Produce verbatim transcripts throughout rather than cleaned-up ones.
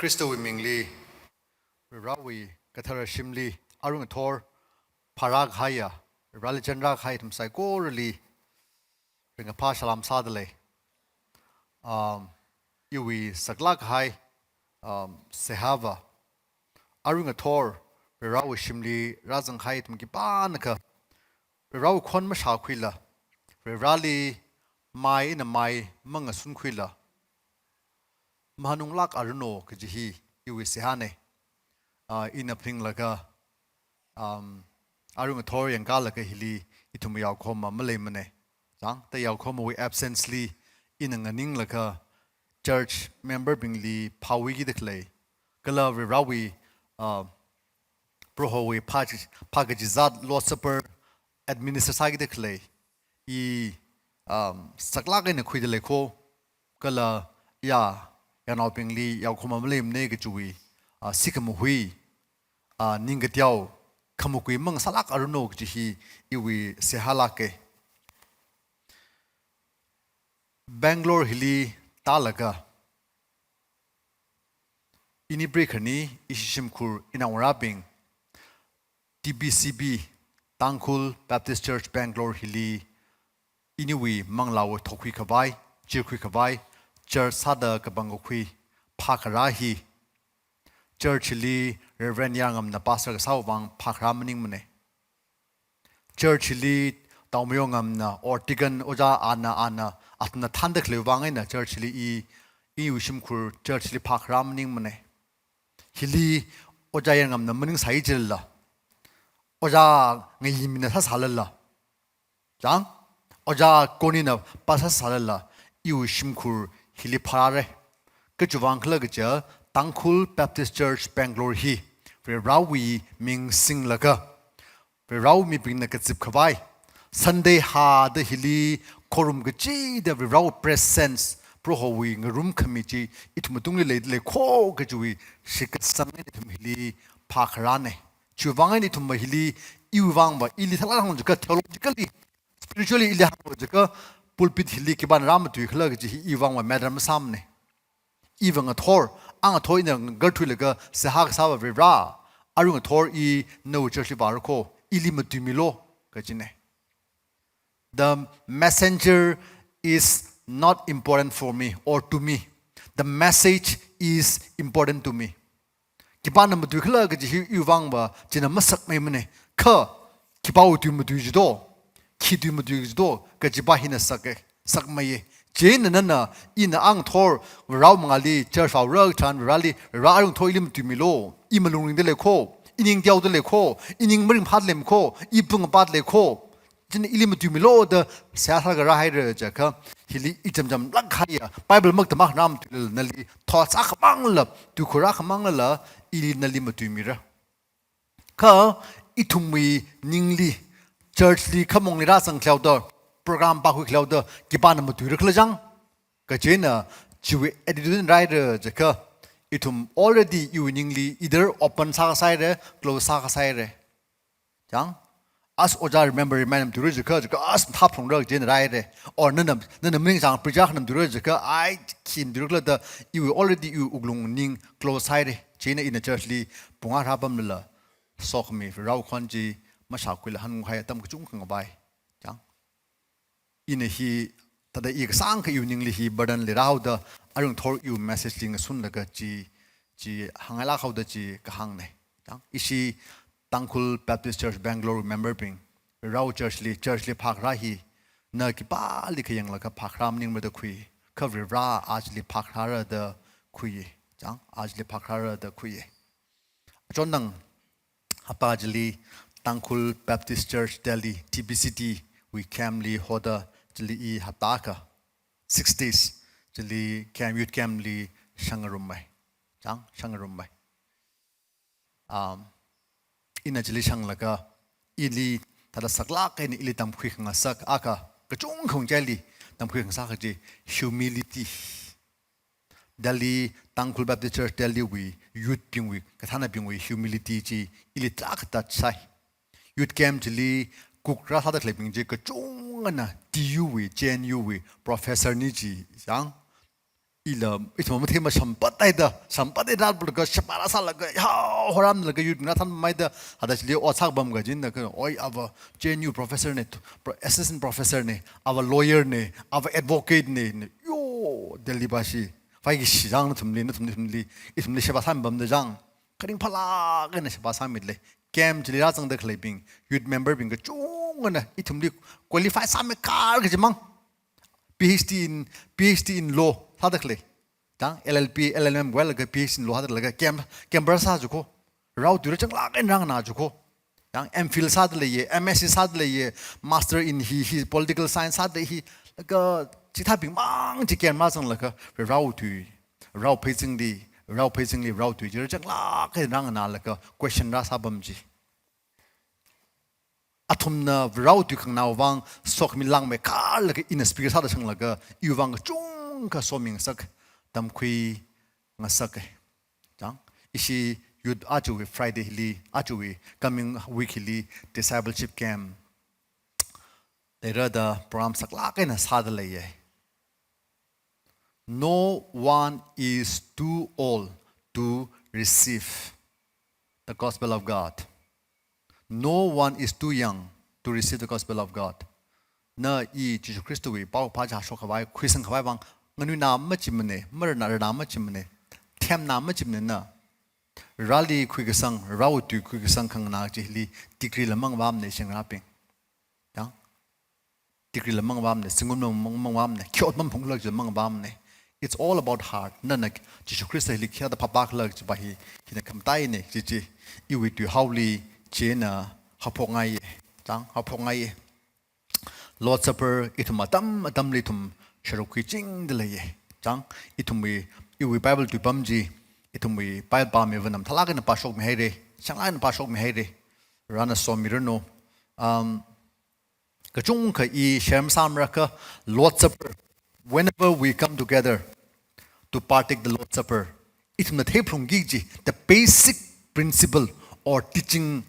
Khristawui mingli, Varewui kathara shimli, arui ngathor phārā kahaiya, Vareli chānrā kahai ithum saikorali ringkaphā salām sādalei. Um, iwui saklāk kahai, um, seihāva, arui ngathor Varewui shimli rāzang kahai ithum khipānakha, Varewui khon mashākhuila, Vareli mai eina mai mangasunkhuila, mahanunglāk aruno kaji hi iwui seihānei. Ah, ina phaninglaga, um, arui ngathor yangkālaga hili ithum yaokhoma maleimane. Chang, ta yaokhomawui absence li ina nganinglaga church member bingli phāwuikida khalei, kala Varewui, ah, Prohowui phā chi-, phākachizat Lord's Supper administer sākida khalei, i, um, saklāk eina khuidalei kho, kala ya, yangnaobingli yaokhoma maleimane kajiwui, ah, sikamahui, ah, ningkateo, khamakui mang sālāk aruno kaji hi iwui seihālāke. Bangalore hili tālaga, ini prikhani, ishi shimkhur, inao ngarābing, T B C B, Tangkhul Baptist Church Bangalore hili, iniwui manglāwui thokhui khavai, chirkhui khavai, church sāda kapangkakhui phākharā hi, church hili Reverend Yarngamna pastor kasāwui vang phākharā maningmane. Church hili Taomayongngamna or deacon ojā ana ana athumna thānda khaleiwui vang eina church hili i, iwui shimkhur church hili phākharā maningmane. Hili ojā Yarngamna maningsai jilala, ojā Ngayimina sāsālala, chang, ojā Connie na pastor sālala, iwui shimkhur hili phārāre. Kachiwui vang khala kaja, Tangkhul Baptist Church Bangalore hi Varewui ming singlaga, Varewui mibingna kazip khavai, Sunday hāda hili khorum kachida Varewui presence, Prohowui ngarumkhami chi ithum matungli leidalei kho kajiwui shitkasang eina ithum hili phākharāne. Chiwui vang eina ithumva hili, iwui vangva, ili thālāk hānglo jiakha theologically, spiritually ili hānglo jiakha, pulpit hili khipāna rāmatuikhala kaji hi iwui vangva matter masāmane. Iva ngathor, a ngathor ina ngarthuilaga seihā kasāva Vare, arui ngathor i nawui church li vāra kho, ili matuimilo kajine. The messenger is not important for me or to me. The message is important to me. Khipāna matuikhala kaji hi iwui vangva china masakmeimane. Kha, khipāwui tui matui jido, khi tui matui jido, kajiva hina sake, sakmeiye. Chieina nana, ina a ngathor, Varewui mangāli church vāra tharan Vareli, Vare arui ngathor ili matuimilo, i malung ringdalei kho, i ning teodalei kho, i ning maringphādalei kho, i pung apādalei kho, china ili matuimilo da seihā sālaga rāhaira jiakha, hili i chamchamlāk kahaiya, Bible maktam akha rāmatuilala, nali thot sākhamanglala, tuikhur akhamanglala, ili nali matuimira. Kha ithumwui ningli, church li khamongli rāzang khaleoda, program pākhui khaleoda, khipāna matuira khala chang. Kajina chiwui attitude eina rāhaira jiakha, ithum already iwui ningli either open sākasā haire, close sākasā haire. Chang? As ojā remember, remind matuira jiakha, jiakha as thaprongra kajina rāhaire. Or nana, nana maning chang preacher akhana matuira jiakha, ai, khi matuira khala da, iwui already iwui wuklung ning close haire. Chieina ina church li pung akha rāpamlala, sokhami Varewui khon chi mashākhuila hanunghai atam kachungkha ngavai. Chang? Ina hi, thāda i kasāngkha iwui ningli hi burden leirāhaoda, arui ngathor iwui message li ngasunlaga chi, chi hāngngailāk haoda chi kahāngne. Chang, ishi Tangkhul Baptist Church Bangalore member bing, Varewui church li, church li phākharā hi, na khipālikha yanglaga phākharā maningmara da khui, kha Vare achili phākharāra da khuiye. Chang, achili phākharāra da khuiye. Achonnang hapta chili Tangkhul Baptist Church Delhi, T B C D wui camp li hoda chili i hapta akha, six days, chili camp, youth camp li shāngarummei. Chang, shāngarummei. Um, ina chili shānglaga, ili thāda saklāk eina ili tamkhui khangasak akha, kachungkha ngachaili tamkhui khangasak kaji humility. Delhi, Tangkhul Baptist Church Delhi wui, youth bingwui, kathānabingwui humility chi ili tarākha touch sai. Youth camp chili cook rāsāda khaleibing chi kachungana T U wui, J N U wui professor ni chi chang. Ila, ithum mathei mashampathaida, shampathaida, laga, shapara sālaga, ya, horamlaga, youth na thanmaida, hada chili ot sākapam kajina, ka, oi, ava, J N U professor ne, pro-, assistant professor ne, ava lawyer ne, ava advocate ne, ne, yo, Delhi bashi, vai ki shi jang nathumli, nathum, nathumli, ithumli sheba sāmipamda jang, karing phalak eina sheba sāmile, camp chili rāzangda khaleibing, youth member bing kachungana, ithumli qualify sāmeikar kajimang, P H D in, P H D in law sāda khalei. Tang L L B, L L M walaga P H D in law sāda laga camp, camp rāsā jiko. Rao tui rāchanglak eina rānganā jiko. Tang M Phil sāda leiye, M Sc sāda leiye, master in hi, hi political science sāda hi. Laga chithābing mang chi camp rāzanglaga, rao tui, rao pheizingli, rao pheizingli, rao tui chi rāchanglak eina rānganālaga question rāsāpam chi. Athumna rao tui khanganā vang sokhami langmeikar laga ina speaker sāda shanglaga iwui vang kachungkha somi ngasak, tamkhui ngasak e. Tang, ishi youth ajawui Friday hili, ajawui coming week hili discipleship camp leira da program saklak eina sāda leiye. No one is too old to receive the gospel of God. No one is too young to receive the gospel of God. Na i Jishu Khristawui pao phāchā shok khavai, khuisang khavai vang, nganuina machimane, marana rana machimane, themna machimane na. Rali khuikasang, rao tui khuikasang khanganā chili, degree la mangvamne shingrabing. Tang? Degree la mangvamne, singum la mang-, mangvamne, khi ot mamphunglak chi mangvamne. It's all about heart. Nana Jishu Khrista hili khi hada phapākhalak chiva hi, hina khamataine, chi chi, iwui tuihaoli, china haophokngaiye. Tang, haophokngaiye. Lord's Supper, ithum atam, atamli ithum sharuk khuichingda leiye. Tang, ithumwui, iwui Bible tuipam chi, ithumwui Bible pāmiva namthalak eina pāshokmihaire, shanglak eina pāshokmihaire. Varena somiranu. Um, kachungkha i share masāmara kha Lord's Supper. Whenever we come together to partake the Lord's Supper, ithumna theiphalungki kaji, the basic principle or teaching,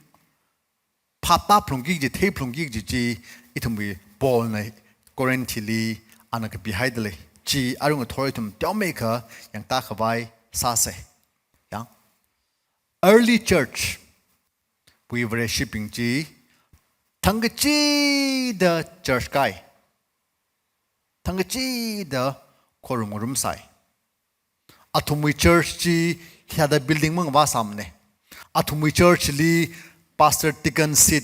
phap tāphalungki kaji, theiphalungki kaji chi, ithumwui Paulna Corinthli ana kapihaida lei. Chi arui ngathor ithum teomeikha yangtā khavai sāsa. Yang. Early church wui Vareshibing chi, thangkachida church kai. Thangkachida khorum ngarumsai. Athumwui church chi hithāda building mangvāsāmane. Athumwui church li pastor, deacon seat,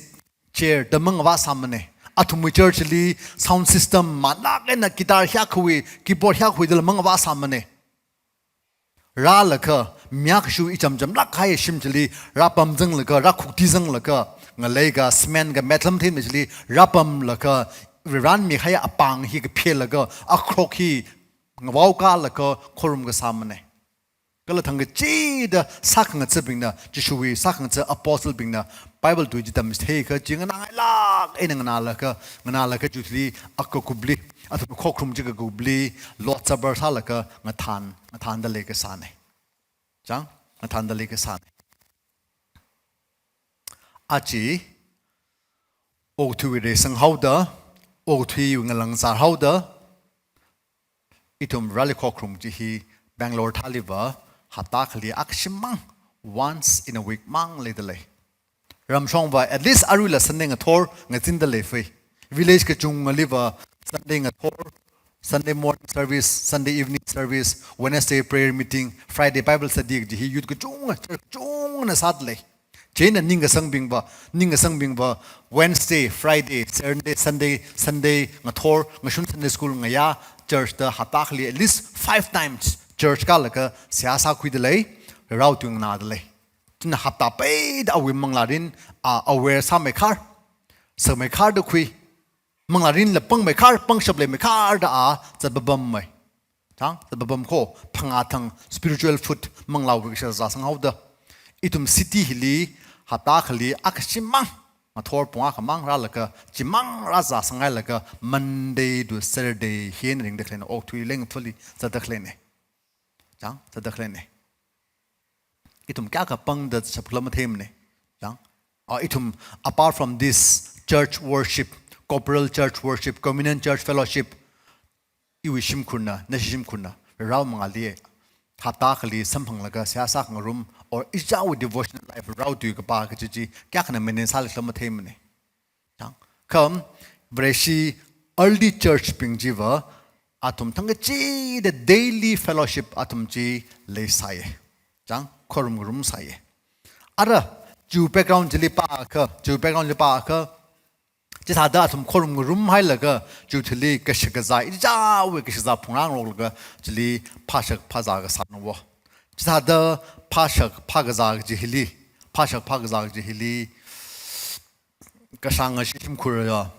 chair da mangvāsāmane. Athumwui church li sound system manlak eina guitar hiyākha hui, keyboard hiyākha hui dala mangvāsāmane. Rālaga, mi akha shu ichamchamlak kahai shim chili, rāpamzanglaga, rākhuktizanglaga, ngalei ka, cement ka, metal mathei machili, rāpamlaga, rānmikahai apāng hi kaphelaga, akhok hi ngavaokalaga, khorum kasāmane. Kala thangkachida sākhangathabingna, Jishuwui sākhangatha apostle bingna, Bible tui chi tamchitheikha chi nganāngailak eina nganālaga, nganālaga jutli, akakupli, athum khokharum chi kakupli, Lord's Supper sālaga ngathān, ngathānda leikasāne. Chang, ngathānda leikasāne. Aja, okathuiwui reisang haoda, okathuiwui ngalāngzar haoda, ithum rāli khokharum chi hi Bangalore thāliva, hapta akhali akhashim mang, once in a week mang leida lei. Ramshongva, at least aruila Sunday ngathor ngazinda leifei. Village kachungaliva Sunday ngathor, Sunday morning service, Sunday evening service, Wednesday prayer meeting, Friday Bible study kaji hi youth kachunga, church kachungana sāda lei. Chieina ningkasangbingva, ningkasangbingva Wednesday, Friday, Saturday, Sunday, Sunday ngathor, ngashun Sunday school ngayā, church da hapta akhali at least five times church kālaga seihā sākhuida lei, rao tui nganāda lei. China hapta peida awui manglārin, a, aware sāmeikhar, sāmeikhar da khui, manglārinla pangmeikhar, pangshap leimeikhar da a, zatpapammei. Chang, zatpapam kho, phangā thang spiritual food, manglāwui kashā zāsang haoda. Ithum city hili, hapta akhali, akhashim mang, ngathor pung akha mang rālaga, chimang rāzāsanghailaga, Monday to Saturday, hi eina ringda khaleina, okathui lengthuli, zatda khaleine. Chang, zatda khaleine. Ithum kayākha pangda shapkhala matheimane. Chang. Ah, ithum, apart from this, church worship, corporal church worship, communion church fellowship, iwui shimkhurna, nashi shimkhurna, Rao mangāli, hapta akhali samphanglaga seihā sākhangarum, or ichichāwui devotional life rao tui kapā kaji chi, kayākhana maintain sālikhala matheimana. Chang, kha, Vareshi early church bing chiva, athum thangkachida daily fellowship athum chi leisāya. Chang, khorum ngarumsāya. Ara, chi background chili pākha, chi background chili pākha, chithāda athum khorum ngarum hailaga, chi thili kashakazā, ichichāwui kashakazā phungrāngaroklaga, chili phāshak phāzā kasānava. Chithāda phāshak phākazā kaji hili, phāshak phākazā kaji hili, kashānga shi shimkhurla,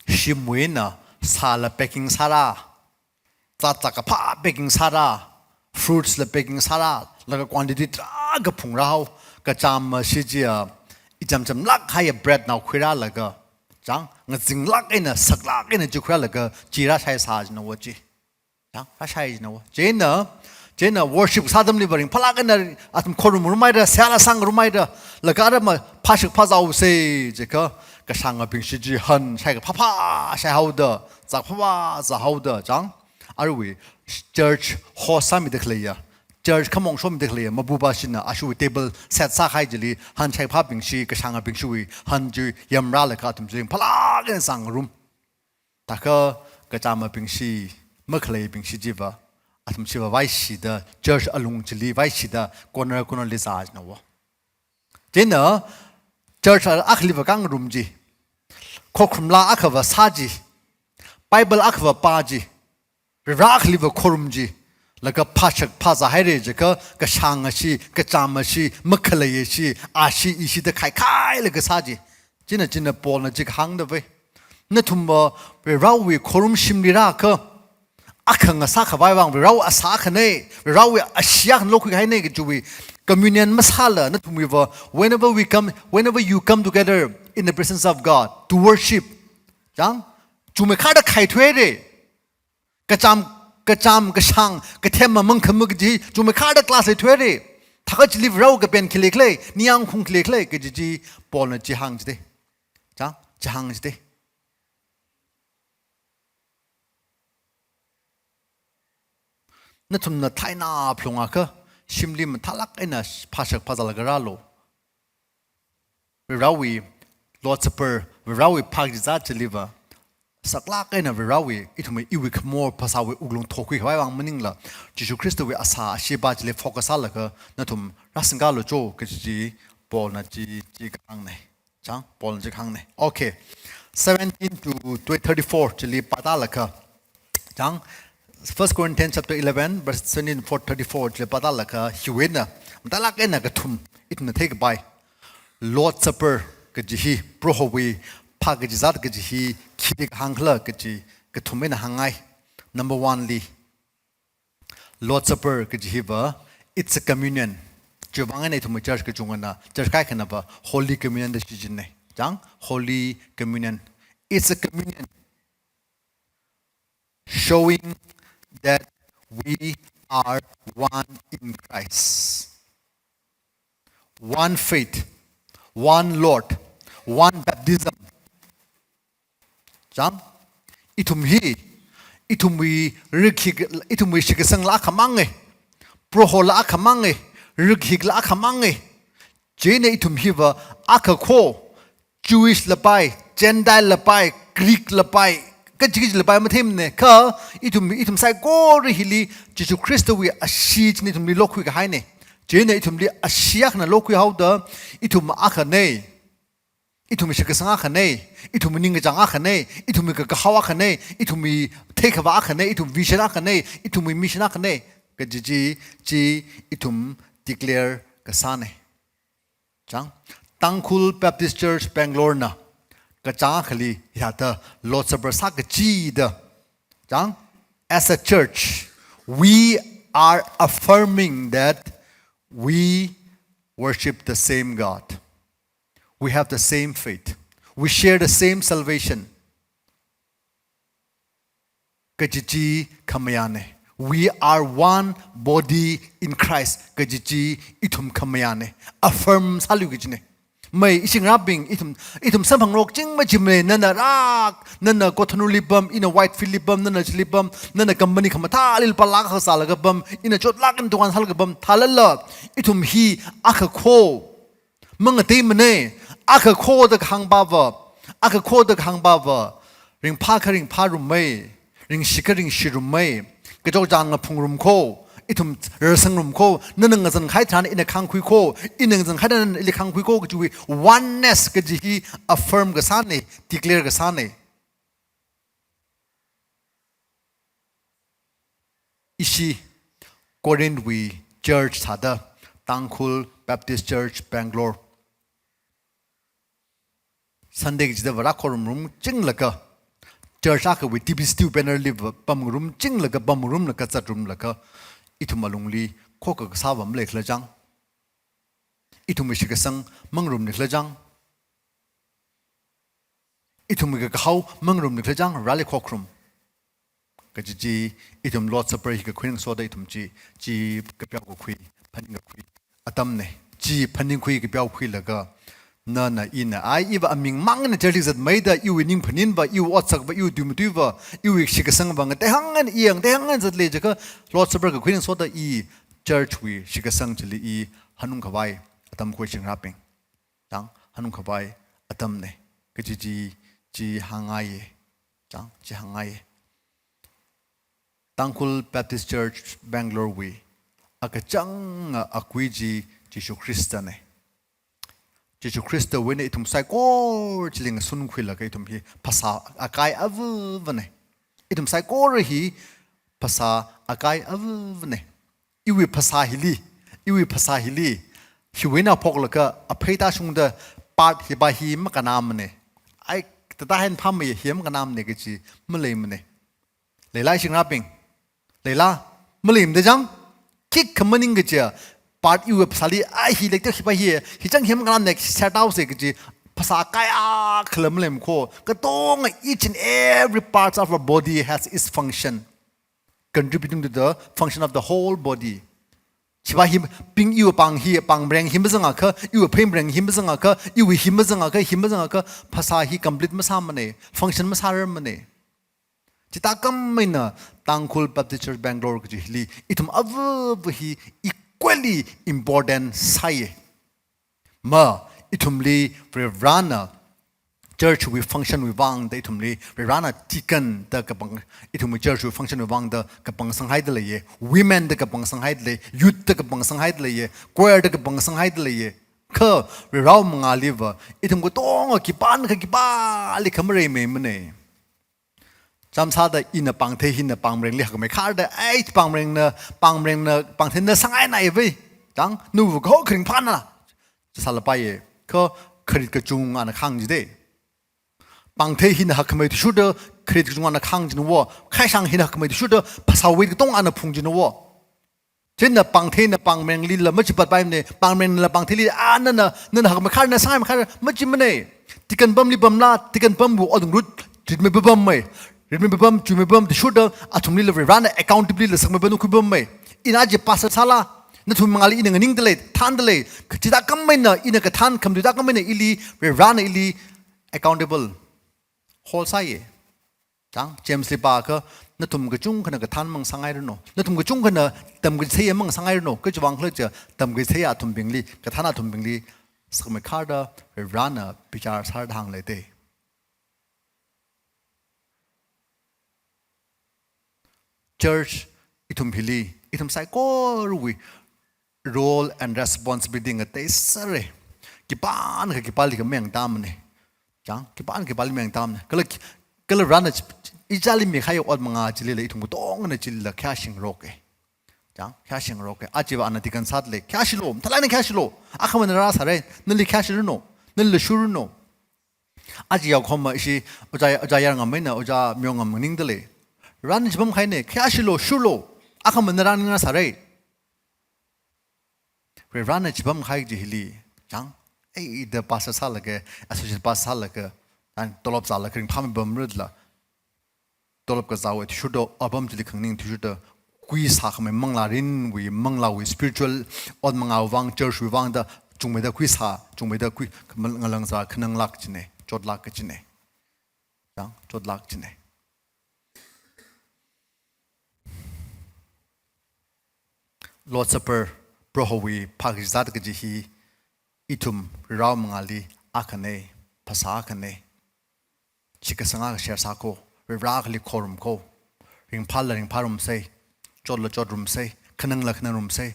shimwui eina sāla packing sārā, zat zat kaphā packing sārā, fruits la packing sārā, laga quantity tarākha phungrāhao, kachām mashi chiya, ichamchamlāk kahaiya bread nao khuirālaga, chang, ngazinglāk eina, saklāk eina chi khuirālaga, chi rāshaisā jinava chi. Chang, rāshai jinava. Chieina, chieina worship sā atamliva ringphālāk eina athum khorum ngarumhaira, seihāla sāngarumhaira, laga ara ma phāshak phāzāhaosa jiakha, kashāngabing shi chi han shaikaphā phā shaihaoda, zat phāphā zāhaoda, chang, aruiwui church host sāmida khaleiya, church khamong shomida khaleiya mabubashina ashiwui table set sākahai chili han shaiphābing shi, kashāngabing shiwui han chi yamrālaga athum chi ringphālāk eina sāngarum. Thākha kachāmabing shi, makhaleibing shi chiva, athum chiva vaishida, church alung chili vaishida, corner corner li zā jinava. Chieina, church akhaliva kangarum chi, khokharumla akhava sā chi, Bible akhava pā chi, Vare akhaliva khorum chi, laga phāshak phāzāhaira jiakha, kashānga shi, kachāma shi, makhaleiya shi, ashi ishi da khaikhailaga sā chi. Chieina chieina Paulna chi kahāngdava. Nathumva Varewui khorum shimli rākha, akha ngasākhavai vang, Varewui asā akhana, Varewui ashee akhana lokhuikahaina kajiwui communion masāla, nathumwuiva, whenever we come, whenever you come together in the presence of God to worship, chang, chumei kharda khaithuihaira. Kachām, kachām, kashāng, kathem mamang khamang kaji, chumei kharda class leithuihaira. Thākha chili Varewui kapen khi leikhala, ningyāng khaung khi leikhala, kaji chi Paulna chi hāng jida. Chang, chi hāng jida. Nathumna thaina phalungakha, shimli mathālāk eina phāshak phāzālaga rālu. Varewui Lord's Supper, Varewui phā kachizā chiliva, saklāk eina Varewui, ithumwui iwui khamor phasāwui wuklung thokhuikhavai vang maningla, Jishu Khristawui asā ashee pā chili focus sālaga, nathum rāsingkalu cho, kaji chi Paulna chi, chi kahāngna. Chang, Paulna chi kahāngna. Okay. Seventeen to thirty-four chili pātālaga. Chang, First Corinthians chapter eleven, verse seventeen to thirty-four chili pātālaga, hiwui eina, mathālāk eina kathum, ithumna theikapai. Lord's Supper kaji hi, Prohowui phā kachizā kaji hi, khili kahāng khala kaji, kathum eina hāngngai. Number one li, Lord's Supper kaji hiva, it's a communion. Chiwui vang eina ithumwui church kachungana, church kaikhanava, Holy Communion da shichinna. Chang, Holy Communion. It's a communion showing that we are one in Christ. One faith, one Lord, one baptism. Chang, ithum hi, ithumwui rikhik, ithumwui shitkasangla akhamanga, Prohola akhamanga, rikhikla akhamanga. Chieina ithum hiva akha kho, Jewish lapai, Gentile lapai, Greek lapai, kachi kachi lapai matheimana, kha ithum, ithum saikora hili Jishu Khristawui ashee china ithumli lokhuikahaina. Chieina ithumli ashee akhana lokhuihaoda, ithum akhana, ithumwui shitkasang akhana, ithumwui ningkachāng akhana, ithumwui kakahao akhana, ithumwui theikhavā akhana, ithumwui vision akhana, ithumwui mission akhana, kaji chi, chi ithum declare kasāna. Chang, Tangkhul Baptist Church Bangalore na kachāng akhali hithāda Lord's Supper sākachida. Chang, as a church, we are affirming that we worship the same God. We have the same faith. We share the same salvation. Kaji chi khamayāna. We are one body in Christ. Kaji chi ithum khamayāna. Affirm sālu kajina. Mei, ishi ngarābing, ithum, ithum samphangrok ching machimei, nana rak, nana Kothanurli pam, ina Whitefield li pam, nana chili pam, nana company khamathāli lupā lakh akha sālaga pam, ina chotlāk eina dukan sālaga pam, thālala, ithum hi akha kho, mangateimana, akha kho da kahāng pava, akha kho da kahāng pava, ringphā kha ringphārummei, ringshi kha ringshirummei, kachot kachāng ngaphungrum kho, ithum rarsangrumkho, nana ngazan kahai tharan ina khāngkhui kho, ina ngazan kahai tharan ili khāngkhui kho, kajiwui oneness kaji hi affirm kasāna, declare kasāna. Ishi Corinth wui church thāda, Tangkhul Baptist Church, Bangalore. Sunday kachida vāra khorumrum chinglaga, church akhawui T B C T banner li va pamrum chinglaga, pamrumlaga, zatrumlaga, ithum alungli khokha kasā va maleikhala chang. Ithumwui shitkasang mangrumnikhala chang. Ithumwui kahao mangrumnikhala chang, rāli khokrum. Kaji chi, ithum Lord's Supper hi kakhui ngasoda ithum chi, chi kapiao kakhui, phaningkakhui atamna. Chi phaningkhui kapiao khuilaga, nana ina, ai, iva aming mangna church li zatmeida, iwui ning phaninva, iwui otsak va, iwui tuimatuiva, iwui shitkasang va, ngateihāng eina, i ngateihāng eina zatlei jiakha, Lord's Supper kakhui ngasoda i church wui shitkasang chili i hanung khavai atam khuishing ngarābing. Chang, hanung khavai atamna. Kaji chi, chi hāngngaiya. Chang, chi hāngngaiya. Tangkhul Baptist Church Bangalore wui akachanga akui chi Jishu Khristana. Jishu Khristawui eina ithum saikora chili ngasunkhuilaga ithum hi phasā akai avuvana. Ithum saikora hi phasā akai avuvana. Iwui phasā hili, iwui phasā hili, hiwui eina phoklaga aphei tāshungda part hiva hi makannāmana. Ai, tata hen phāmei hi makannāmana kaji maleimana. Leila ishi ngarābing? Leila? Maleimada chang? Khikha maning kajiya, part iwui phasāli, ai, hi leite hiva hi, hi chang hi makannāmana, set out se kaji, phasā kayākhala maleimana kho, katonga each and every parts of our body has its function, contributing to the function of the whole body. Chiva hi, ping iwui pāng hi, pāng mareng hi mazangakha, iwui phei mareng hi mazangakha, iwui hi mazangakha, hi mazangakha, phasā hi complete masāmana, function masārarmana. Chithākhameina Tangkhul Baptist Church Bangalore kaji hili, ithum avuvu hi equally important sāya. Ma, ithumli Varivarana church wui function wui vangda ithumli Varivarana deacon da kapang, ithumwui church wui function wui vangda kapangsanghaida leiya, women da kapangsanghaida lei, youth da kapangsanghaida leiya, choir da kapangsanghaida leiya. Kha Varivarawui mangāliva, ithum katonga khipānakha khipālikha mareimeimana. Chānsāda ina pāngthei hina pāng marengli hakmeikharda, ai, pāng marengna, pāng marengna, pāngtheina sāngainai vai. Chang, nawui kaho kharing phāna. Chi sālapaiya, kha kharit kachungana khāng jida. Pāngthei hina hakmei athishurda, kharit kachungana khāng jina wo, khaishang hina hakmei athishurda, phasā weight katongana phung jina wo. Chieina pāngtheina pāng marenglila machipatpaimana, pāng marenglila pāngtheili, a, nana, nana hakmeikharna sāngaimeikharna, machimana. Deacon pamli pamla, deacon pamwui ot ngarut, ritmeipapamma. Ritmeipapam, chuimeipapam athishurda, athumlila Varivarana accountability la sakmeipanu khuipammei. Ina aja pastor sāla, nathum mangāli ina nganingda lei, thānda lei, chithākhameina, ina kathān khamatui thākhameina ili, Varivarana ili accountable holsāya. Chang, James li pākha, nathum kachungkhana kathān mangasāngairanu. Nathum kachungkhana tamkachitheiya mangasāngairanu. Kha chiwui vang khala jiakha, tamkachitheiya athumbingli, kathān athumbingli, sakmeikharda, Varivarana bichar sārda hāngleida. Church, ithum hili, ithum saikorawui role and responsibility ngateisera. Khipānakha khipālikha mayangtāmana. Chang, khipānakha khipāli mayangtāmana. Kala, kala Varana chi-, ichāli mikahai ot mangā chilila ithum katongana chilila khayāshingroka. Chang, khayāshingroka. Aja va ana deacon sāda lei. Khayāshilo, mathālāk eina khayāshilo. Akhamana rāsāra, nali khayāshiranu. Nalila shuranu. Aja yaokhoma ishi, Ojā, Ojā Yarngam eina, Ojā Miyongngam nganingda lei. Varana chipamkahaina, khayāshilo, shurlo. Akhamana rānganingrasāra. Varivarana chipamkahai kaji hili, chang, ei, ida pastor sālaga, associate pastor sālaga, and tolop zālaga, ringphāmeipapamrala, tolop kazāwui athishurda, apam chili khanganing athishurda, kuisākhamei manglā mirinwui, manglāwui spiritual ot mangāwui vang, church wui vangda, Chungmeida khuisā, chungmeida khui, ngalang zā khananglāk kajina, chotlāk kajina. Chang, chotlāk kajina. Lord's Supper, Prohowui phākazat kaji hi, ithum rao mangāli akhana, phasā akhana. Shitkasang akha share sāko, Varivarali khorumko, ringphāla ringphārumsa, chotla chotrumsa, khanangla khanangrumsa,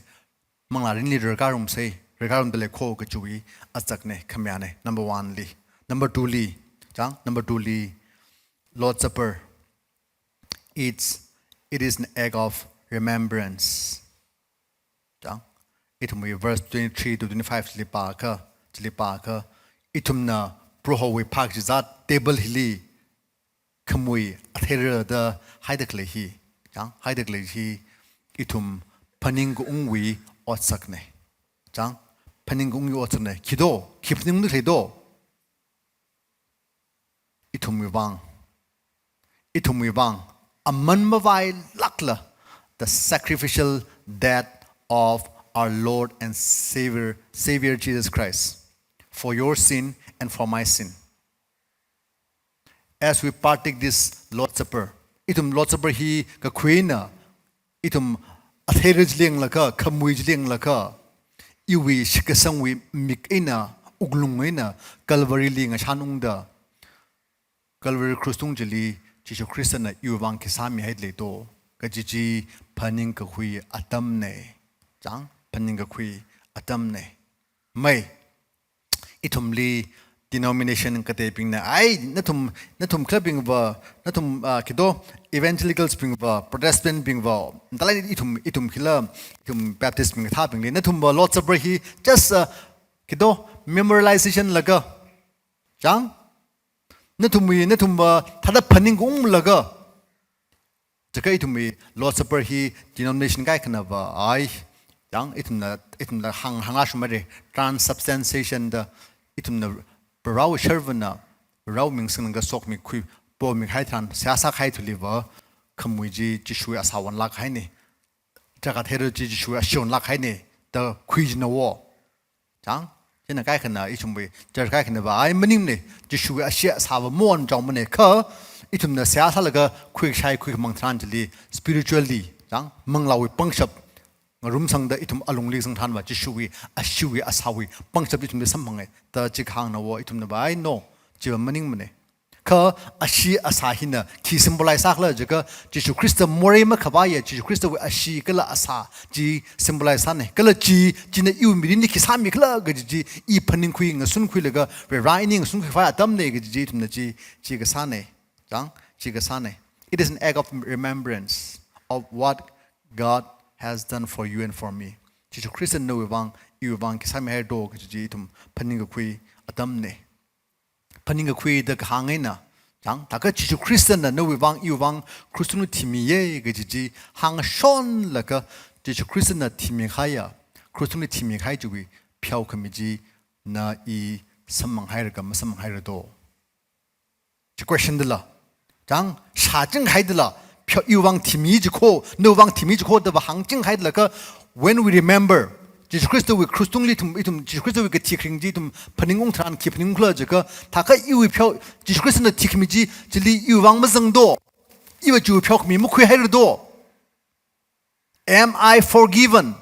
manglā mirinli rarkharumsa, rarkharumda leiko kajiwui azakna, khamayāna, number one li. Number two li, chang, number two li, Lord's Supper, it's, it is an act of remembrance. Chang, ithumwui verse twenty-three to twenty-five chili pākha, chili pākha, ithumna Prohowui phākazat table hili khamui atheira da haida khalei hi, chang, haida khalei hi, ithum phaningkaungwui otsakna. Chang, phaningkaungwui otsakna. Khi do, khi phaningda khalei do? Ithumwui vang, ithumwui vang, aman mavailākla, the sacrificial death of our Lord and Savior, Savior Jesus Christ, for your sin and for my sin. As we partake this Lord's Supper, ithum Lord's Supper hi kakhuina, ithum atheira chili yanglaga, khamui chili yanglaga, iwui shitkasangwui mik eina, wuklung eina, Calvary li ngashanungda, Calvary cross tung chili Jishu Khristana iwui vang khi sāmihai lei do, kaji chi phaningkakhui atamna. Chang, phaningkakhui atamna. Mai, ithumli denomination kateibingna, ai, nathum, nathum khalabingva, nathum, ah, khi do, evangelicals bingva, Protestant bingva, matalai ithum, ithum khila, ithum Baptist bing kathābingli, nathumva Lord's Supper hi just, ah, khi do, memorialization laga, chang, nathumwui, nathumva thāda phaningkaunglaga, chaka ithumwui Lord's Supper hi denomination kaikhanava, ai, chang, ithumna, ithumna hāng, hānglāshungmara, transubstantiation da, ithumna Varewui sharvana, Varewui ming singlakha sokmikhui, pomikahai tharan, seihā sākahai thuliva, khamui chi Jishuwui asā onlāk kahaina, drakhātheira chi Jishuwui ashee onlāk kahaina, da khuijina wo. Chang, chieina kaikhana, ithumwui church kaikhanava, ai, maningmana, Jishuwui ashee asāva maonchaomana, kha ithumna seihā sālaga khuikashai khuikhamang tharan chili, spiritually, chang, manglāwui pangshap ngarumsangda ithum alungli zangtharanva, Jishuwui asheewui asāwui pangshap ithumli samphanga, da chi kahāngna wo, ithumnava, ai, no, chiva maningmana. Kha ashee asā hina khi symbolize sākhala jiakha, Jishu Khrista morei makhavaiya, Jishu Khristawui ashee kala asā chi symbolize sāna. Kala chi, china iwui mirinli khi sāmikhala kaji chi, i phaningkhui, ngasunkhuilaga, Vare ini ngasunkhuikhavai atamna kaji chi, ithumna chi, chi kasāna. Chang, chi kasāna. It is an act of remembrance of what God has done for you and for me. Jishu Khristana nawui vang, iwui vang khi sāmihai do kaji chi ithum phaningkakhui atamna. Phaningkakhui da kahāng eina, chang, thākha Jishu Khristana nawui vang, iwui vang, cross tungli thimiya kaji chi hāngshonlaga, Jishu Khristana thimikahaiya, cross tungli thimikahai chiwui pheokhami chi na i samphanghaira ka masamphanghaira do? Chi question dala. Chang, shāchinghaidala, pheowa iwui vang thimi jikho, nawui vang thimi jikho, dava hāngchinghaidala kha, when we remember, Jishu Khristawui cross tungli ithum, ithum, Jishu Khristawui kathi kharing chi ithum phaningung tharan khi phaningkhala jiakha, thākha iwui pheo, Jishu Khristana thikhami chi, chili iwui vang mazang do, iva chiwui pheokhami makhuihaira do? Am I forgiven?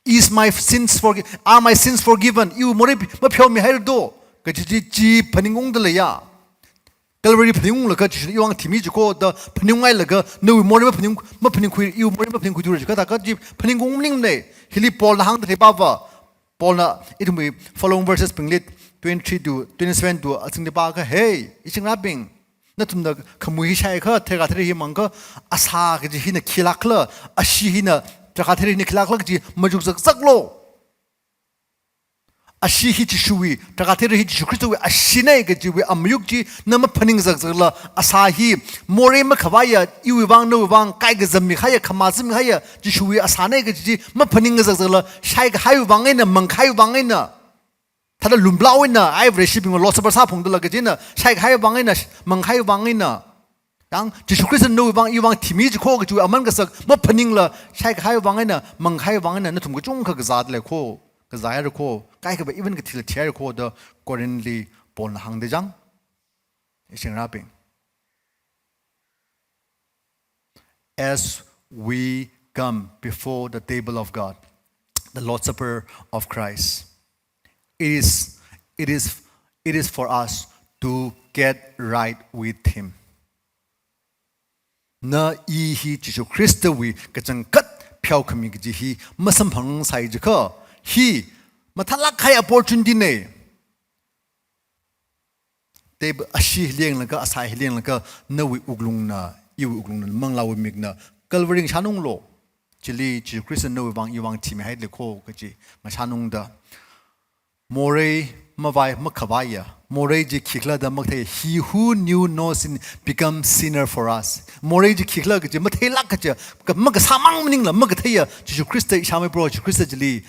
Is my sins forgi-, are my sins forgiven? Iwui morei mapheomihaira do? Kaji chi, chi phaningungda leiya. Calvary phaningunglaga Jishuna iwui vang thimi jikho da phaningunghailaga nawui morei maphaning, maphaningkhui, iwui morei maphaningkhuithura jiakha thākha chi phaningung maningmana. Hili Paulna hāngda khalei pava. Paulna ithumwui following verses bingli twenty-three to twenty-seven to azingli pākha, hey, ichingarābing, nathumna khamui hi shaiakha, drakhātheira hi mangakha, asā kaji hina khilākhala, ashee hina, drakhātheira hina khilākhala kaji majukzakzaklu. Ashee hi Jishuwui, drakhātheira hi Jishu Khristawui asheena kajiwui amayuk chi na maphaningzakzakla, asā hi morei makhavaiya, iwui vang nawui vang kaikazam mikahaiya, khamazam mikahaiya, Jishuwui asāna kaji chi maphaningzakzakla, shaikahaiwui vang eina, mangkahaiwui vang eina, thāda lumlaoina, ai Vareshibingva Lord's Supper sāphungdala kajina, shaikahaiwui vang eina, mangkahaiwui vang eina. Yang, Jishu Khristana nawui vang, iwui vang thimi jikho kajiwui aman kasak maphaningla, shaikahaiwui vang eina, mangkahaiwui vang eina, nathum kachungkha kazāda leikho. kazāhaira kho, kaikhava even kathila thihaira kho da Corinthli Paulna hāngda chang. Ishingarābing. As we come before the table of God, the Lord's Supper of Christ, it is, it is, it is for us to get right with Him. Na i hi Jishu Khristawui kachangkhat pheokhami kaji hi masamphang sai jiakha, hi mathālāk kahai opportunity na. Table ashi hi lenglaga, asā hi lenglaga, nawui wuklungna, iwui wuklungna, manglāwui mikna, Calvary ngashanunglu. Chili Jishu Khristana nawui vang iwui vang thimihaida lei kho kaji ngashanungda. Morei mavai makhavaiya. Morei chi khikhala da makathei. He who knew no sin become sinner for us. Morei chi khikhala kaji matheilāk kaja, ka-, makasāmang maningla makatheiya Jishu Khrista ishāmei Proho Jishu Khrista chili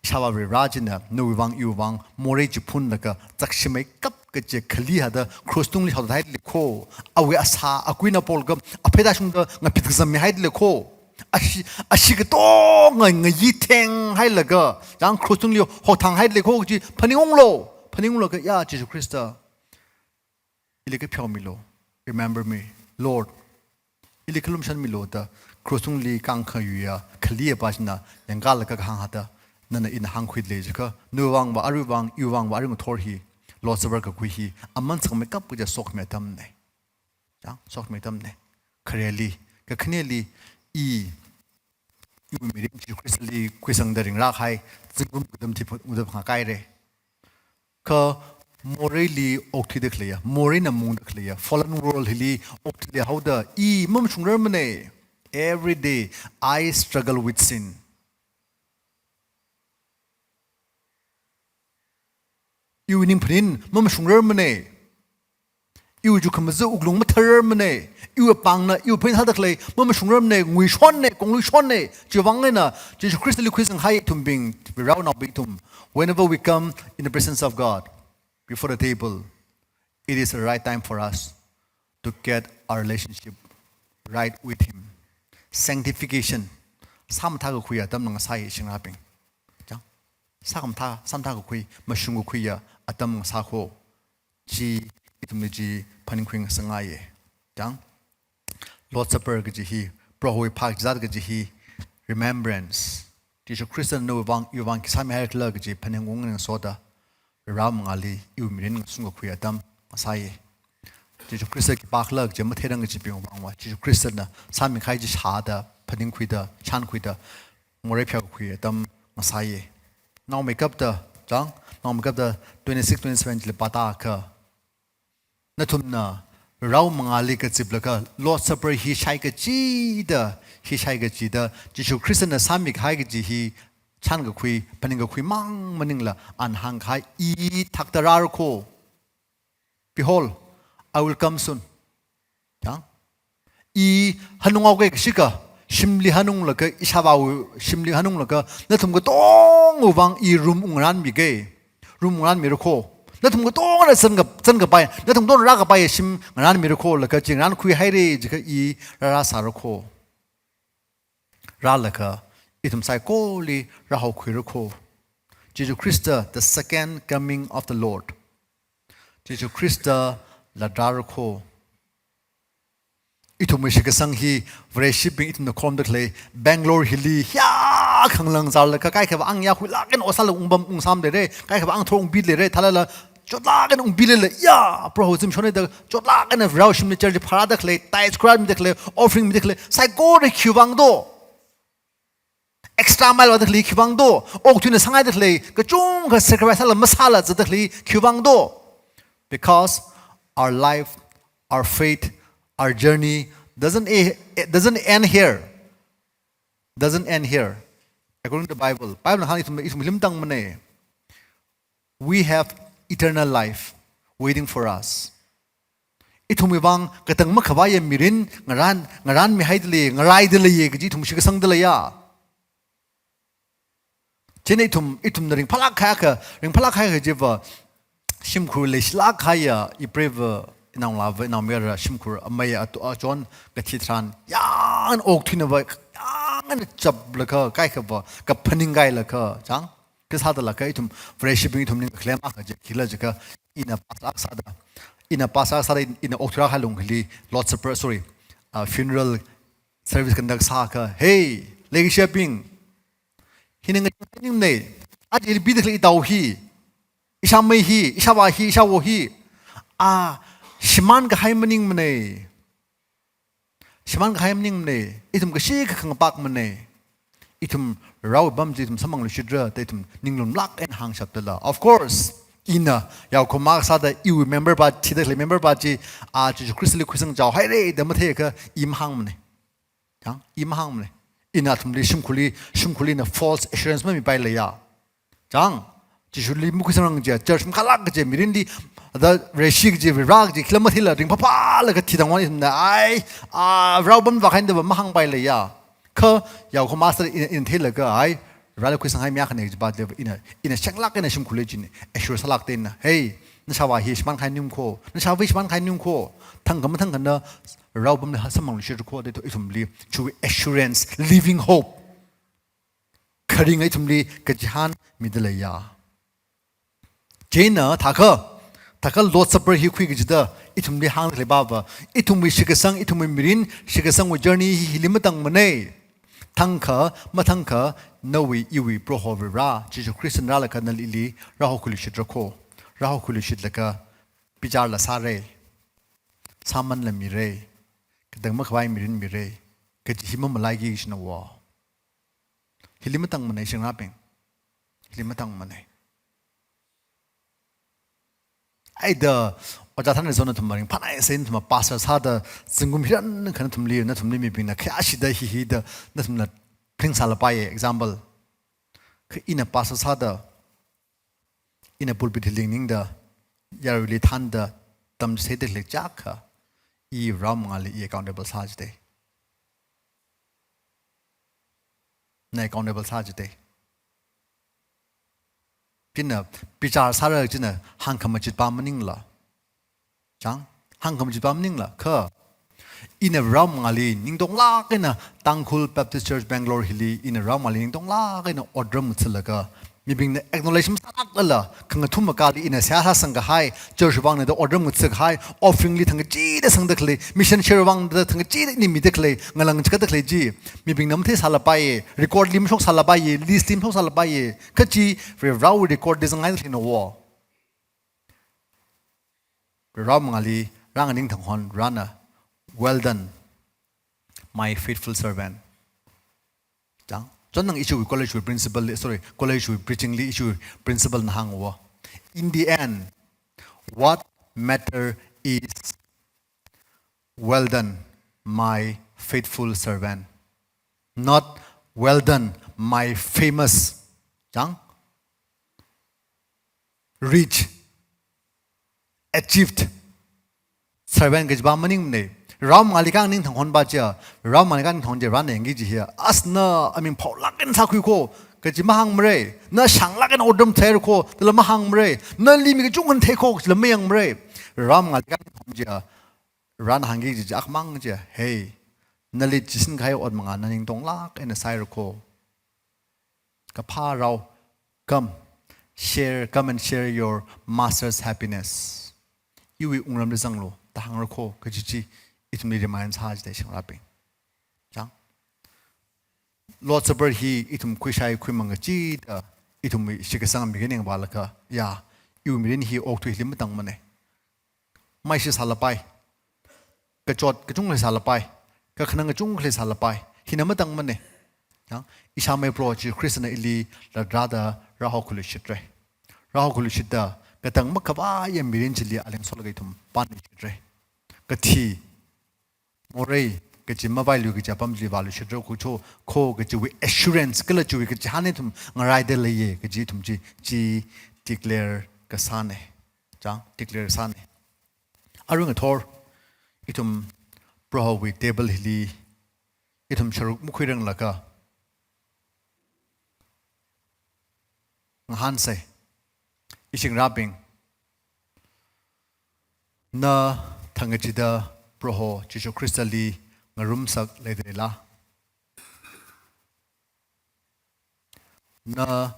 Ishāvā Varivara china nawui vang iwui vang morei chi phunlaga zakshimeikap kaja khali hada cross tungli haoda haida lei kho. Awui asā akuina polga apheida shungda ngaphit kazammihaida lei kho. Ashi, ashi katonga ngayitheng hailaga, chang cross tungli hothang haida lei kho kaji phaningunglu, phaningunglaga ya Jishu Khrista, ili kapheomilu, remember me, Lord. Ili khalumshanmilu da cross tungli kangkhayuiya khali apā china yangkalaga kahāng hada, nana ina hāngkhuida lei jiakha, nawui vangva, aruiwui vang, iwui vangva, arui ngathor hi, Lord's Supper kakhui hi, aman sakmeikap kaja sokhami atamna. Chang, sokhami atamna. Khareli, kakhaneli, i, iwui mirin Jishu Khristali khuisangda ringrā kahai zingkum katamthi phu-, uda phangā kahaira. Kha moreili okthuida khaleiya, moreina mungda khaleiya fallen world hili okthuihaoda i mamashungrarmana. Every day I struggle with sin. Iwui ningphanin mamashungrarmana. Iwui chukkhamaja wuklung mathararmana. Iwui pāngna, iwui phaning sāda khalei mamashungrarmana, nguishonna, kongluishonna. Chiwui vang eina Jishu Khristali khuisang kahai ithumbing, Varivara naobing ithum, whenever we come in the presence of God, before the table, it is the right time for us to get our relationship right with Him. Sanctification, sāmathā kakhui atamna ngasāi shingrabing. Chang? Sākhamathā, sāmathā kakhui, mashung kakhuiya atam ngasā kho. Chi, ithumli chi phaningkhui ngasakngaiya. Chang? Lord's Supper kaji hi, Prohowui phākazat kaji hi, remembrance. Jishu Khristana nawui vang, iwui vang khi sāmihaikhala kaji phaningungna ngasoda, Varivara mangāli iwui mirin ngasung kakhui atam ngasāi. Jishu Khrista khipākhala kaji matheirang kajibing vangva, Jishu Khristana sāmikahai chi shāda, phaningkhuida, shānkhuida, morei pheokakhui atam ngasāi. Naomeikapta, chang, naomeikapta twenty-six, twenty-seven chili pātākha, nathumna Varivara mangāli kaziplaga Lord's Supper hi shai kachida, hi shai kachida, Jishu Khristana sāmikahai kaji hi shānkakhui, phaningkakhui mang maningla, ana hāngkahai, i thakta rāra kho. Behold, I will come soon. Chang? I hanunghaoki kashika, shimli hanunglaga, ishāvāwui shimli hanunglaga, nathum katongawui vang i room ungngarānmiki. Room ungngarānmira kho. Nathum katongana zanga, zangkapai, nathum katongana rākapai shim ngarānmira kho, laga chi ngarānkhuihaira jiakha i rārāsāra kho. Rālaga, ithum saikoli rāhaokhuira kho. Jishu Khrista, the second coming of the Lord. Jishu Khrista latrāra kho. Ithumwui shitkasang hi, Vareshibing ithumna khorumda khalei, Bangalore hili, hiya khanglang zārlaga, kaikhava ang ya khuilāk eina ot sālaga ungpam ungsam leira, kaikhava ang thor ungpi leira, thālala, chotlāk eina ungpi leilala, ya, Proho zimiksho eina da, chotlāk eina Varewui shimli church pharāda khalei, tithes khuirāmida khalei, offering mida khalei, saikora khiwui vang do. Extra mile vāda khalei khiwui vang do. Okathuina sāngaida khalei, kachungkha sacrifice sāla masāla zatda khalei khiwui vang do. Because our life, our faith, our journey doesn't e-, doesn't end here. Doesn't end here. According to the Bible, Bible na hāng ithum, ithum milim tangmana. We have eternal life waiting for us. Ithumwui vang katang makhavaiya mirin ngarān, ngarānmihaida lei, ngaraida leiya kaji ithum shitkasangda leiya. Chieina ithum, ithumna ringphālāk kahai akha, ringphālāk kahai akha chiva, shimkhur leishilāk kahaiya, ipreiva, inaongalāva, inaomayara, shimkhur amei atu, achon kathi tharan, yangna okathuinava, yangna chaplaga, kaikhava kaphaning kailaga, chang, Kha sāda lāka ithum Vareshibing ithum ning khalem akha je khila jiakha ina pastor sāda, ina pastor sāda ina okthuira khalung hili Lord's Supper, sorry, uh, funeral service conduct sākha, hey, leikashiyabing, hi ning ningmane, aja ili pida khalei itao hi, ishāmei hi, ishāvā hi, ishāwo hi, a, shimān kahai maningmane. Shimān kahai maningmane, ithum kashi kakhang pakmane. Ithum rao pam chi ithum samphangluishitra, da ithum ninglumlāk eina hāngshapdala. Of course, ina yaokahoma sāda iwui member pa, thida khalei member pa chi, a, Jesu Christ li khuisang chaohaire da matheikha i mahāngmane. Chang, i mahāngmane. Ina athumli shimkhurli, shimkhurli ina false assurance mamipailei ya. Chang, Jishuli makhuisangrang kaja, church makhalak kaja, mirinli, ada Vareshi kaja, Vare kaja, khila matheila, ringphāphālaga thi tangwui eina, ai, a, rao pam vākhaida va mahāngpailei ya. Kha, yaokahoma sāda ina, ina theilaga, ai, Vareli khuisanghai mi akhane kajipa de ina, ina shanglāk eina shimkhurli chi ina, assure sālākda ina, hey, nashāvā hi shimān kahai maningkho, nashāvei shimān kahai maningkho, thangkha mathangkha na rao pamli samphangluishitra kho, da ithum, ithumli, chiwui assurance, living hope. Kharinga ithumli kachihān midalei ya. Chieina thākha, thākha Lord's Supper hi khuikachida, ithumli hāngda khalei pa va, ithumwui shitkasang, ithumwui mirin, shitkasangwui journey hi hili matangmane. Thangkha, mathangkha, nawui iwui Proho Vare, Jesu Christ na rālaga nali ili rāhokhuiluishitra kho, rāhokhuiluishitlaga, bicharla sāre, sāmanla mire, katang makhavai mirin mire, kaji hi mamalaiki kajina wo. Hili matangmane shingrabing. Hili matangmane. Ai da, Ojā Thanreizon nathum maringphānai sāi, nathum pastor sāda, zingkum hiran kha nathumli, nathumli mibingna khayāshida hi hi da, nathumna pling sālapaiye, example. Kha ina pastor sāda, ina pulpit hi lingningda, yaruili thānda, tamchitheida khalei chakha, i rao mangāli i accountable sā jide. Na accountable sā jide. China, bichar sāra china, hāngkhamachitpa maningla. Chang, hāngkhamachitpa maningla, kha. Ina rao mangāli, ningtonglāk eina, Tangkhul Baptist Church Bangalore hili, ina rao mangāli ningtonglāk eina otram ngathalaga, mibingna acknowledge masālāklala, khangathum makali ina seihā sāsang kahai, church vangna da otram ngathakahai, offering li thangkachida sangda khalei, mission share vangna da thangkachida ina mida khalei, ngalang chikatda khalei chi, mibingna matheisālapaiye, record li mashok sālapaiye, list li mashok sālapaiye, kha chi, Vare rao record li zangngaida khalei na wo. Rao mangāli, rānganing thanghon, rāna, "Well done, my faithful servant." Chang, chon nang ichiwui college wui principal li, sorry, college wui preaching li ichiwui principal na hāng wo. In the end, what matter is, "Well done, my faithful servant." Not, "Well done, my famous." Chang? Rich, achieved servant kajipa maningmane. Rao mangāli kanganing thanghon pa chiya, rao mangāli kanganing thanghon chi rāna yangki kaji hiya, as na aming phaolāk eina sākhui kho, kaji mahāngmare, na shānglāk eina otram thāra kho, dala mahāngmare, nali mi kachungkha theikho, kajila mayangmare. Rao mangāli kanganing thanghon chiya, rāna hāngki kaji chi akhamang chiya, hey, nali chisin kahai ot mangā na ningtonglāk eina sāra kho. Kaphā rao, come, share, come and share your master's happiness. Iwui wungramli zanglu, da hāngra kho, kaji chi, ithumli remind sā jide shingrabing. Chang. Lord's Supper hi ithum khuishai khuimang kachida, ithumwui shitkasang mi kaningvālaga, ya, iwui mirin hi okathui hili matangmane. Maishi sālapai. Kachot kachungkha leisālapai. Kakhanang kachungkha leisālapai. Hina matangmane. Yang, ishāmei Proho Jesu Christ na ili latrāda rāhokhuiluishitre. Rāhokhuiluishitda, katang makhavaiya mirin chili aling solaga ithum pānluishitre. Kathi, morei, kachi mavailu kachi apam chili vāluishitra kho cho, kho kachiwui assurance, kala chiwui kachihān ithum ngaraida leiye, kachi ithum chi, chi declare kasāne. Chang, declare sāne. Arui ngathor, ithum Prohowui table hili, ithum sharuk makhuiranglaga, ngahānsei. Ishingrabing, na thangkachida Proho Jesu Christ li ngarumsak leidalei la? Na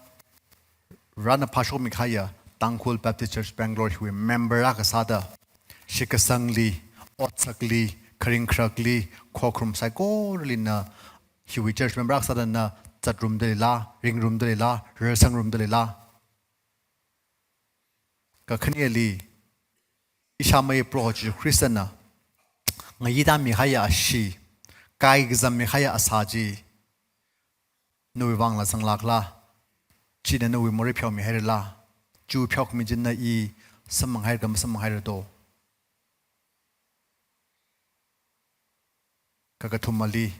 Varena phāshokmi kahaiya Tangkhul Baptist Church Bangalore hiwui member akha sāda, shitkasangli, otsakli, kharing kharakli, khokharum saikorali na hiwui church member akha sāda na zatrumda leila, ringrumda leila, rarsangrumda leila. Kakhaneli, ishāmei Proho Jesu Khristana ngayita mikahaiya ashee, kaikazam mikahaiya asā chi, nawui vangla zanglākla, china nawui morei pheomihairala, chi pheokhami china i samphanghaira ka masamphanghaira do. Kakathumali,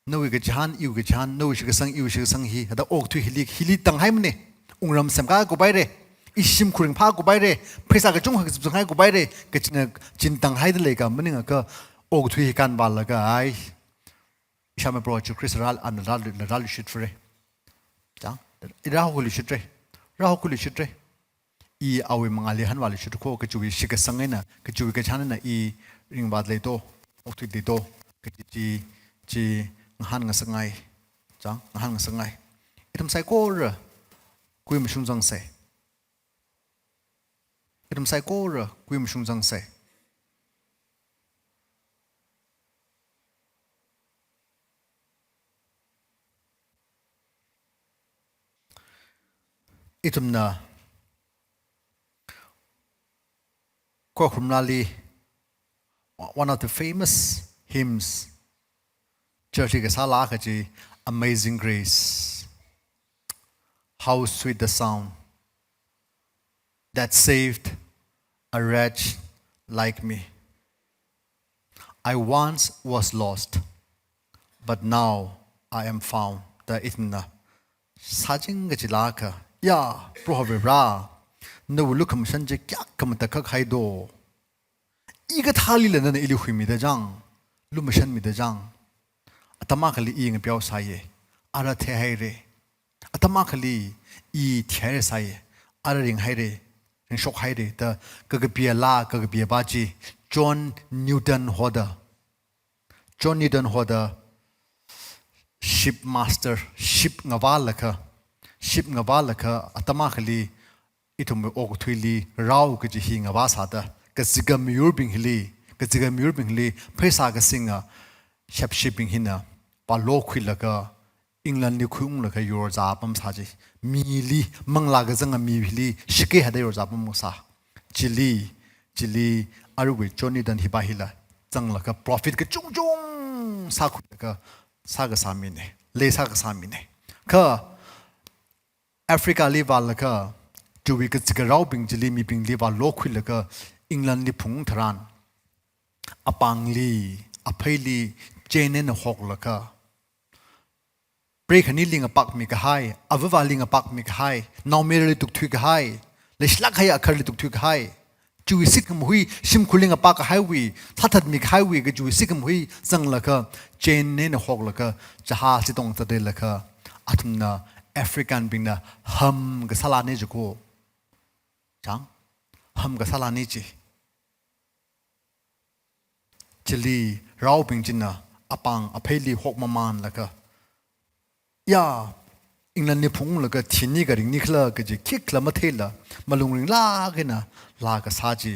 nawui kachihān, iwui kachihān, nawui shitkasang, iwui shitkasang hi, hithāda okathui hili, hili tānghaimana. Wungram semkakuphaira, ishimkhur ringphākuphaira, pheisā kachungkha kazipzanghai kuphaira, kachina chin tānghaida leika maningakha okathui hi kānvālaga ai, ishāmei Proho Jesu Khrista rāla, ana rālu, rāluishitra. Chang, rāhokluishitra, rāhokluishitra. I awui mangāli hanvāluishitra kho, kachiwui shitkasang eina, kachiwui kachihān eina i ringvāda lei do, okthuida lei do, kaji chi, chi ngahānngasakngai. Chang, ngahānngasakngai. Ithum saikora kui mashungzangsa. Ithum saikora kui mashungzangsa. Ithumna khokharumlali, one of the famous hymns church li kasāla kaji, Amazing Grace, how sweet the sound that saved a wretch like me. I once was lost, but now I am found. Da ithumna sāching kachilāka, ya, Proho Vare, nawui lukhamashan chi kayākha matakhak hai do. I kathālila nana ili huimida chang, lumashanmida chang. Atam akhali i ngapeosāya, ara theihaira. Atam akhali i thihairasai, ara ringhaira, ringshokhaira, da kakapilā, kakapipā chi, John Newton hoda. John Newton hoda ship master, ship ngavālakha, ship ngavālakha, atam akhali ithumwui okathuili rao kaji hi ngavāsāda, kazika miyurbing hili, kazika miyurbing hili, pheisā kasinga shapshipbing hina vālokhuilaga, England li khuiunglaga yorzā pamsā chi. Mili, manglā kazanga mili, shakei hada yorzā pamsā. Chili, chili, aruiwui John Newton hipa hila zanglaga profit kachungchung sākhuilaga, sākasā mina, lei sākasā mina. Kha Africa li vālaga, chiwui kazika raobing chili mibingli vālokhuilaga, England li phungtharan, apāngli, apheili, chain eina hoklaga, prei khanili ngapakmi kahai, avāvali ngapakmi kahai, naomayarali tukthui kahai, leishilāk kahai akharli tukthui kahai, chiwui sikhamhui, shimkhurli ngapak kahaiwui, thatatmi kahaiwui, kachiwui sikhamhui zanglaga, chain eina hoklaga, jahaz li tongthatdalaga, athumna African bingna ham kasālana jiko. Chang, ham kasālana ji. Chili raobing china apāng apheili hokmamanlaga, ya, England li phunglaga thini ka ringni khala kaji khikhala matheila, malung ringlāk eina laa kasā chi.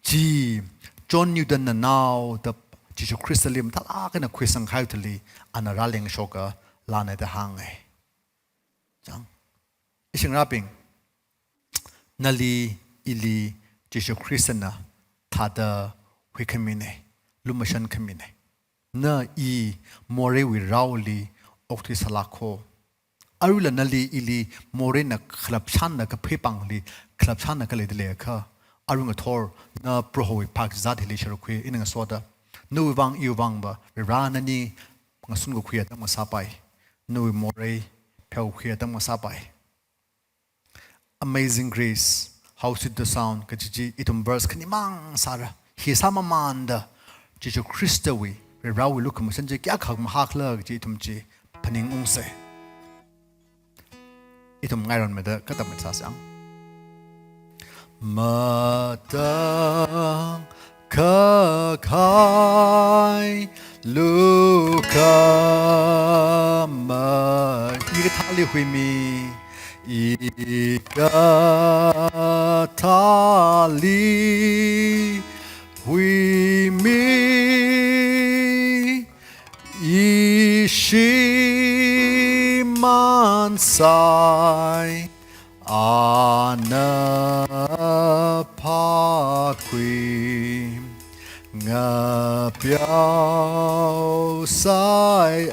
Chi John Newton na naoda Jesu Khristali mathālāk eina khuisang kahai thili, ana rālengshoka laana da hānga. Chang, ishi ngarābing, nali ili Jesu Khristana thāda huikhamina, lumashankhamina. Na i moreiwui raoli okthui sālāk kho. Aruila nali ili moreina khalapshanna kaphei pāngli khalapshanna khalei da leiakha, arui ngathor na Prohowui phākazā hili shāra khui, ina ngasoda, nawui vang iwui vangva, Vare nani ngasun kakhui atam ngasāpai, nawui morei pheokhui atam ngasāpai. Amazing Grace, how sweet the sound, kaji chi ithum verse khanimang sāra. Hi sāmamanda, Jesu Khristawui, Varewui lukhamashan chi kayākha mahākhala kaji ithum chi phaningungsa. Ithum ngaironmida katam sāsang. Matang kakhai lukhama, i kathāli huimi, I kathāli huimi, i shimānsai, ana phākhui, ngapeosai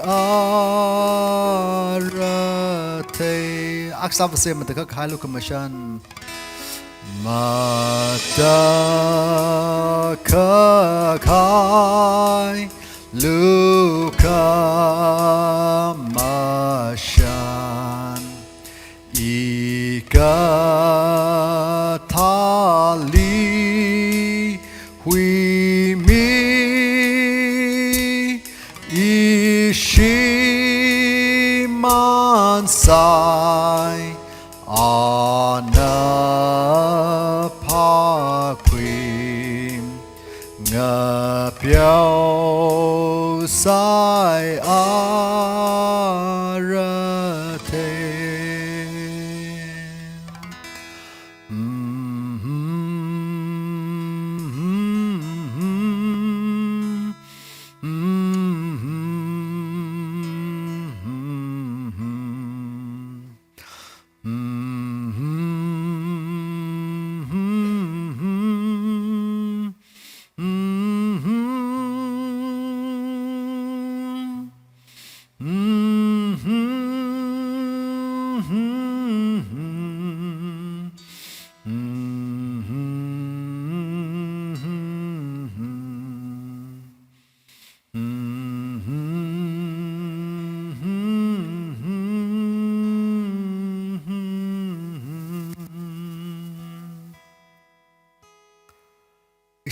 ara thei. Akha sāvāse, matakhak kahai lukhamashan. Matakhak kahai lukhamashan. I kathāli huimi, i shimānsai, ana phākhui, ngapeosai ara thei.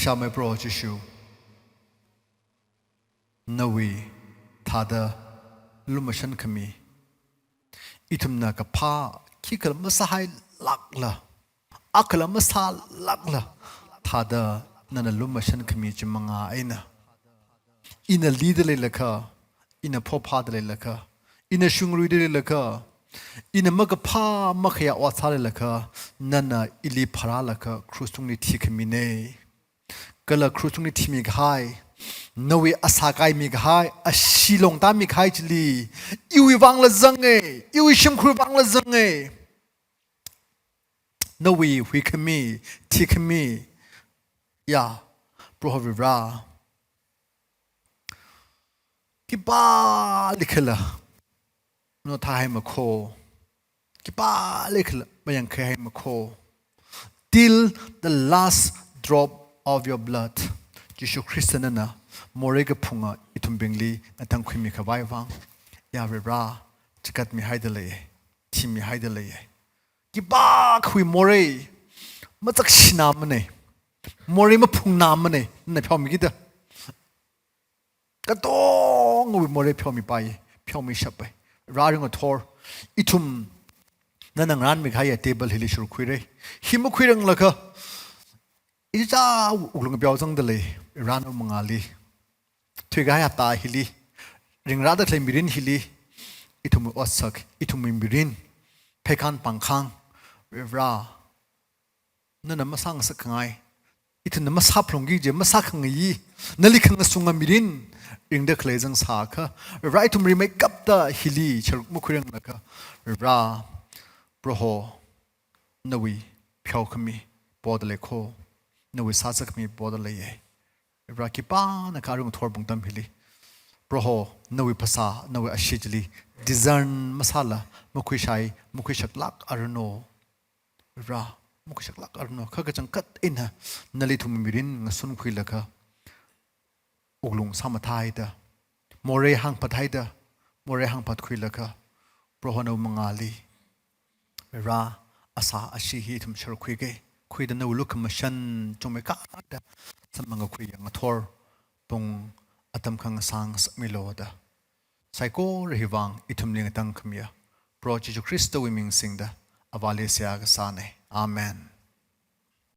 Ishāmei Proho Jishu, nawui thāda lumashan khami, ithumna kaphā khikhala masāhailākla, akhala masālākla thāda nana lumashan khami chi mangā eina, ina lida leilakha, ina phophāda leilakha, ina shungruida leilakha, ina makaphā makhayā ot sā leilakha, nana ili pharālaga krush tungli thikhamine. Kala krush tungli thimi kahai, nawui asā kaimi kahai, ashee longtāmi kahai chili, iwui vangla zange, iwui shimkhur vangla zange. Nawui huikhami, thikhami, ya, Proho Varivara, khipālikhala, no thāhai makho, khipālikhala mayangkhaihai makho. Till the last drop of your blood. Jishu Khrista nana morei kaphunga ithumbingli ngatangkhuimi khavai vang, ya Varivara, chikatmihaida lei, thimihaida lei. Khipākhawui morei, machakshinamane, morei maphungnamane, nana pheomikida. Katongawui morei pheomipai, pheomishappai. Ra ringathor, ithum nana ngarānmi kahaiya table hili shurkhuire. Hi makhuiranglakha, ichichā wuklung pheozangda lei, Varivara nawui mangāli. Thuikahai hapta hili, ringrāda khalei mirin hili, ithumwui otsak, ithumwui mirin, pheikān pāngkhāng, Varivara, nana masāngasakkhangai, ithumna masāphalungki kaji masākhangayi, nali khangasunga mirin ringda khalei zangsākha, Varivara ithum rimeikapta hili sharuk makhuiranglakha, Varivara, Proho, nawui pheokhami poda leikho, nawui sāzakhami poda leiye. Varivara, khipānakha arui ngathor pung atam hili, Proho, nawui phasā, nawui ashee chili discern masāla, makhuishai, makhuishaklāk aranu. Varivara, makhuishaklāk aranu. Kha kachangkhat eina nali ithumwui mirin ngasunkhuilaga, wuklung sāmathāhaida, morei hāngphathaida, morei hāngphatkhuilaga, Proho nawui mangāli, Varivara, asā ashee hi ithum shurkhuike, khuida nawui lukhamashan chungmeikapta samphangkakhuiya ngathor pung atam khangasang ngasakmilu da. Saikora hi vang ithumli ngatangkhamiya Proho Jishu Khristawui ming singda Avāli seihā kasāne. Amen.